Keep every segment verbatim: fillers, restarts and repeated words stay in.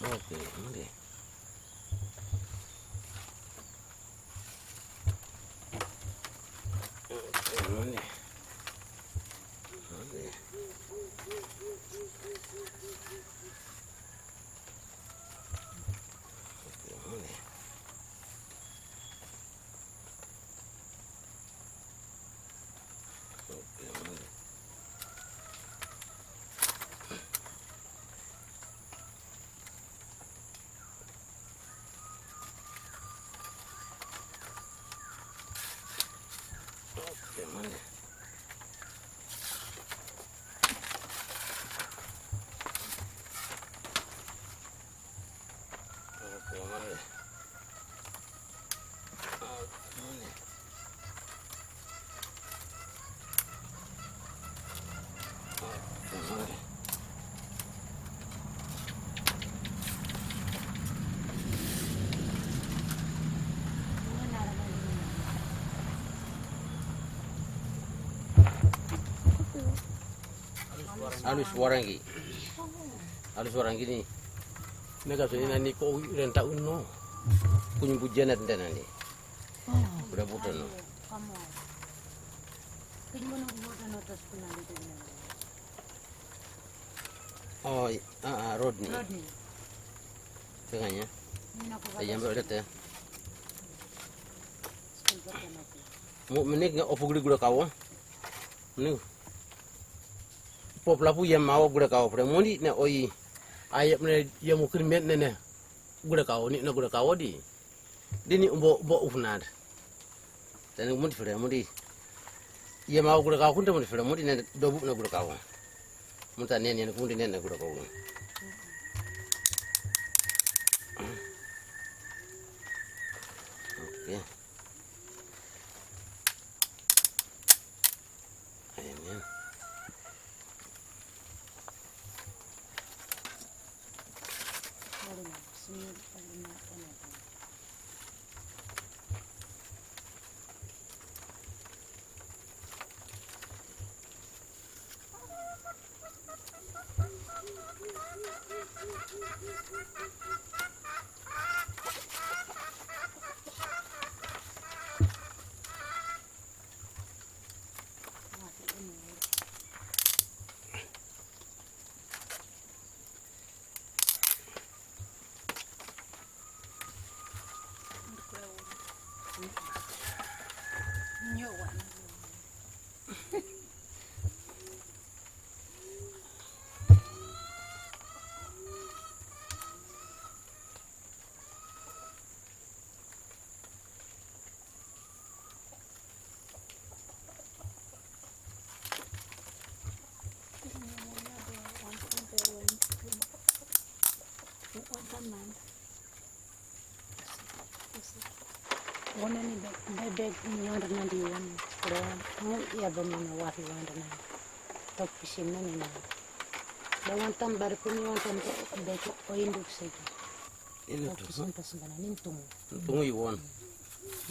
Okay, okay. Okay, okay. Okay, okay. Okay, okay. Okay, mane. Okay, mane. Okay, mane. Alus warangi. Alus warangi ni. Nega so ina ni ko renta uno. Kunyi bujana tenda ni. Udah buta no. Oh, i- ah, ah, Rodney. Rodney. Tengahnya. Saya ambil udah teh. Mu menik nga ofu guri gura kawo. Menik. Pop lapu ya mawo gura kawo pre mundi ne oi. Ayap ne ya mu krimet ne ne. Gura kawo ni na gura kawo di. Dini umbo bo ufnad. Tani mundi fere mundi. Iya mau gura kawo kunta mundi fere mundi ne dobu na gura kawo. Munta ne ne kundi ne na gura kawo. Okay. Amen. Wona ni bek, bek, bek ni wanda na di wan. Wanda. Mu iya ba mana wari wanda na. Tok pisin na ni na. Da wan tam bar ku ni wan tam bek o induk segi. Ina tok pisin tas bana ni tungu. Tungu iwon.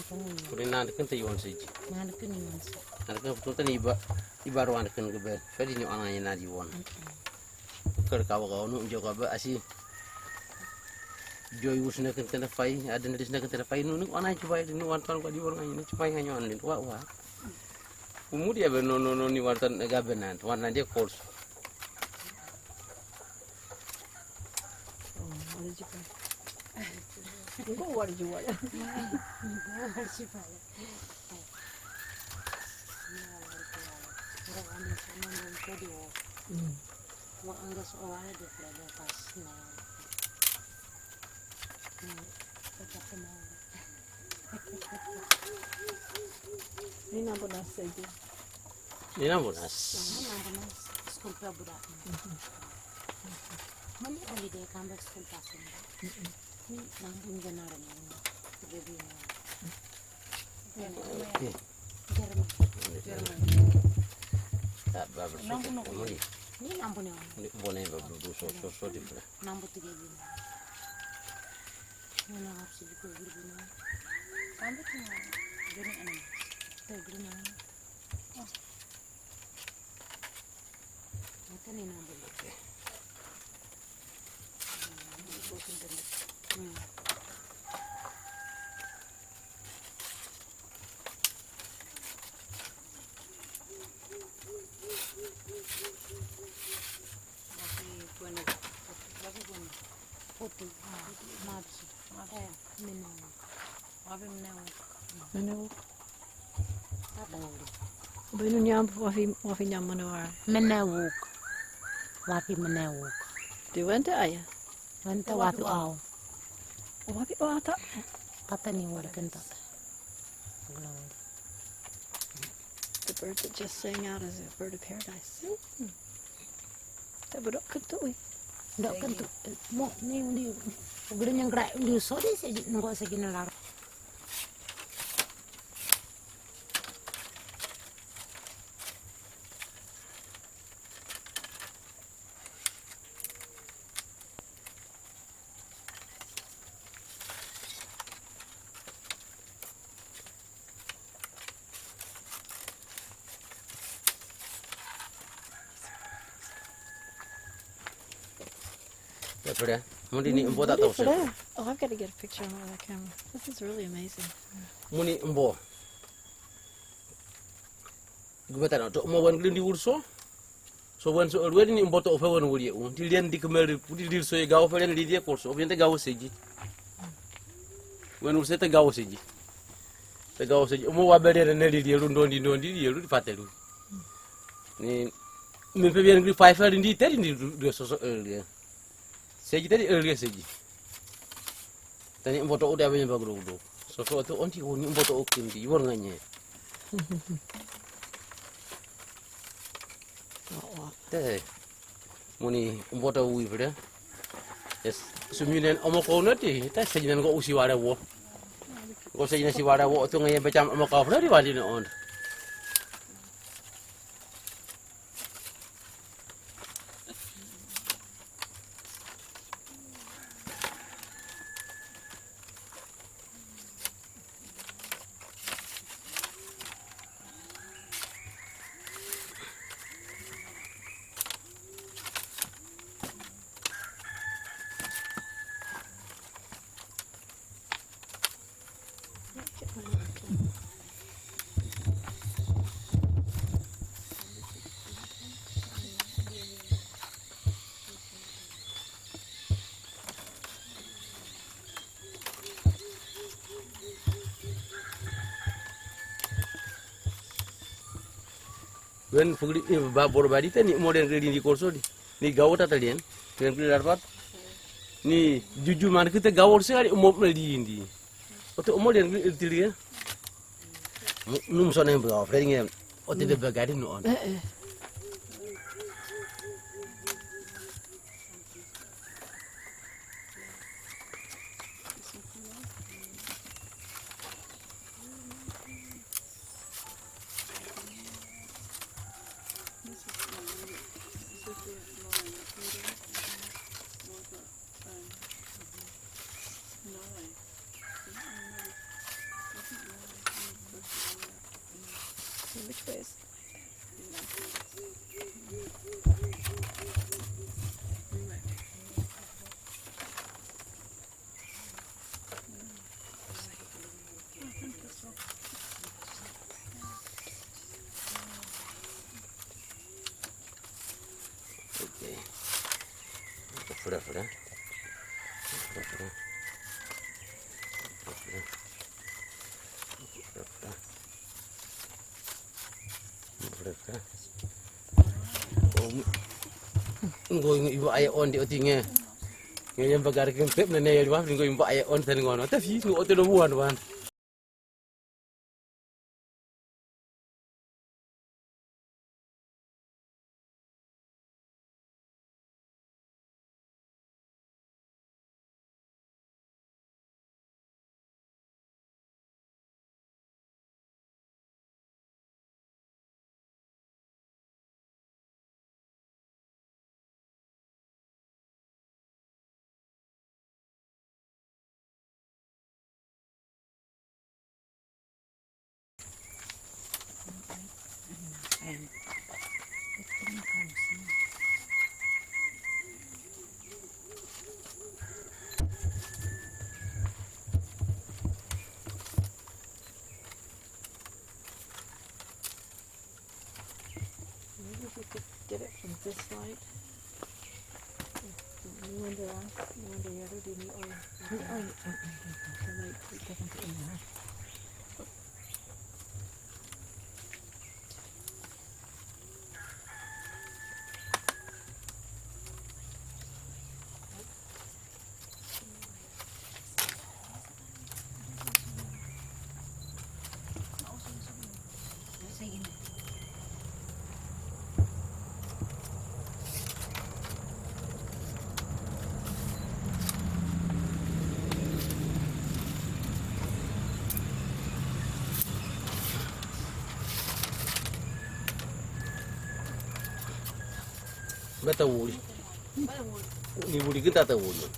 Tungu iwon. Kuri na kan ta iwon segi. Na kan iwon segi. Na kan tunta ni iba, iba ruan kan ke ber. Fadi ni ana ni na di won. Kar kawa kawa nu jo ka ba asi. Joy wus na kan kan fai, adan dis na kan fai nu ni ana ci bai ni wan tan ko di won ngai ni ci bai ngai an ni wa wa. Umudi abe no no no ni wan tan ga benan, wan nan de course. Ngo warji wala. Wa angas o wale de fere de pas na. Mm. Ni nambo na segi. Ni nambo na. Ni nambo na. School pe buda. Mani holiday kambe school pa senda. Ni nambo ni ganara ni. Baby ni. Poti, ah, maji. Eh, mene. Mene wuk. Beno nyam wafi, wafi nyam mene wara. Mene wuk. Wafi mene wuk. Di wente aya. Wente watu au. Wafi o ata. Tata ni wari ken tata. The bird that just sang out is a bird of paradise. Tabu dok kentu wi. Dok kentu. Mo ni undi. Gede nyengkrak undi sodi segi nengko segi nelar. Mo ni mbota tau se. Oh, I've got to get a picture on my other camera. This is really amazing. Mo ni mbo. Gumeta na to mo wan glindi wurso. So wan so alwedi ni mboto o fa wan wuri u. Di len di kemel di di so e gawo fa len di di e korso. Wan te gawo seji. Wan wurso te gawo seji. Te gawo seji. Mo wa bere ne di di elu ndondi ndondi di elu di fatelu. Ni mi pe bien gri fa fa di te di du so so elu. Seji tadi earlier seji. Tani mboto uda benya bagro udo. So so tu onti oni mboto ukim di wor nganye. Te mo ni mboto wi fere. Yes. Suminen omo ko nati ta seji nan go usi ware wo. Go seji na si ware wo tu nganye becham omo ko fere di wandi ne on. Wen fugri, eh, ba bor badi te ni mo den gri di korso di. Ni gawo tata lien. Den gri larpat. Ni juju man kite gawo se ari mo mel di indi. Oto mo den gri tiri. Num so nem ba fre nge. Ote de bagadi no on. Eh, eh. Which way is Okay. Fura, fura. Fura, fura. Fura, fura. Fura, fura. Ngo ibu aye on di otinge. Nge yamba gar kin tep ne ne yelwa ngo ibu aye on tan ngono. Tafi ngo oto do wan wan. Maybe we could get it from this light. Ni wanda, ni wanda ya rudi ni oil. Ni oil. The light, it doesn't go in there. Bata wuri. Ni wuri kita ta wuri.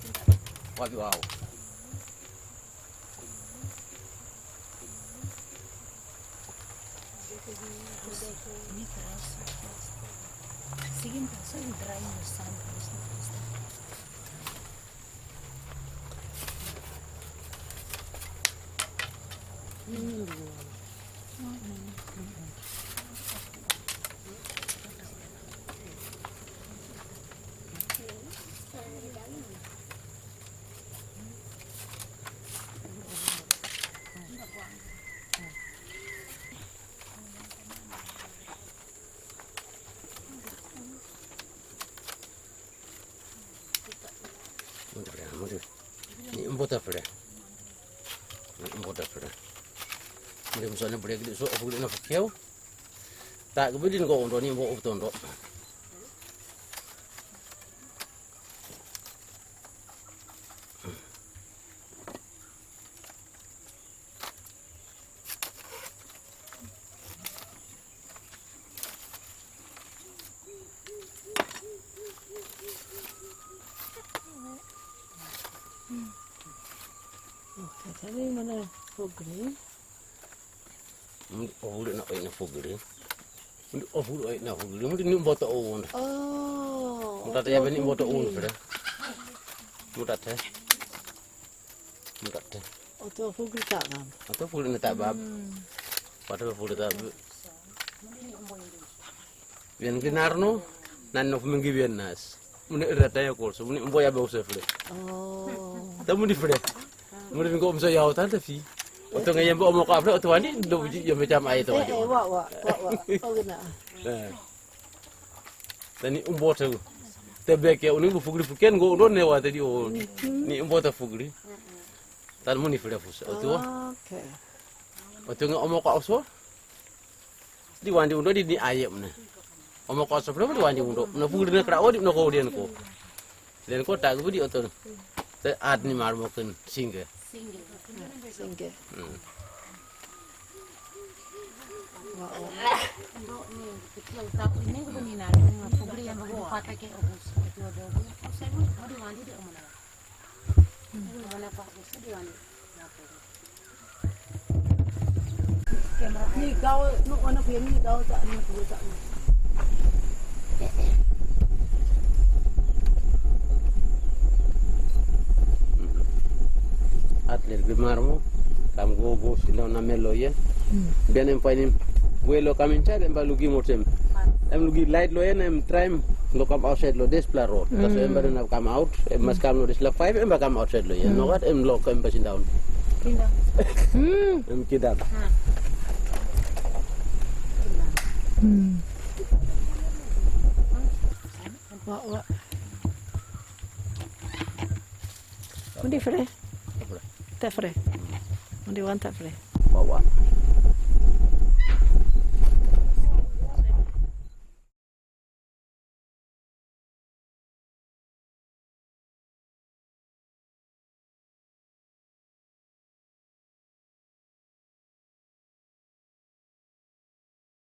Wapi wao. Ni mbota fere. Ni mbota fere. Ni msone bure gidi so ofu na fakeu. Ta gidi ngo ondo ni mbo ofu tondo. Tadi mana program? Ndi ofuri na oina fugiri. Ndi ofuri oina fugiri. Ndi ni mbota ounda. Oh. Mutata yabe ni mbota ounda fere. Mutata. Mutata. Oto fugiri ta bab. Oto fugiri na ta bab. Hmm. Wata fugiri ta bab. Bien ginarno nan no fumingi bien nas. Mune irata ya korso mune mbo ya be usefle. Oh. Ta muni fre. Mune ngo mso ya otanta fi. Oto nga yembe omo ka fre oto wandi do buji yembe jam ay to wandi. Eh, eh, wa, wa, wa, wa. Ogna. Eh. Tani umbo te. Te beke uni bu fugri fuken ngo ndo ne wa te di o. Ni umbo ta fugri. Tan muni fre fuso. Oto. Okay. Oto nga omo ka oso. Di wandi undo di ni aye mune. Omo ko sofre di wandi undo. Na fugri na kra odi na ko den ko. Den ko tag budi oto. Te ad ni mar mo ken singe. Singe. Hmm. Wow. Atlet bi marmo kam go bo si ndaw na melo ye. Bien em painim welo kam inside em ba lugi motem. Em lugi light lo yen em try em lo kam outside lo des pla road. Kaso em ba na kam out em mas kam lo des la five em ba kam outside lo yen. No gat em lo kam ba sin down. Kinda. Hmm. Em kidan. Kinda. Hmm. Wa, wa. Undi fre? Tefre. Undi wan tefre. Wa wa.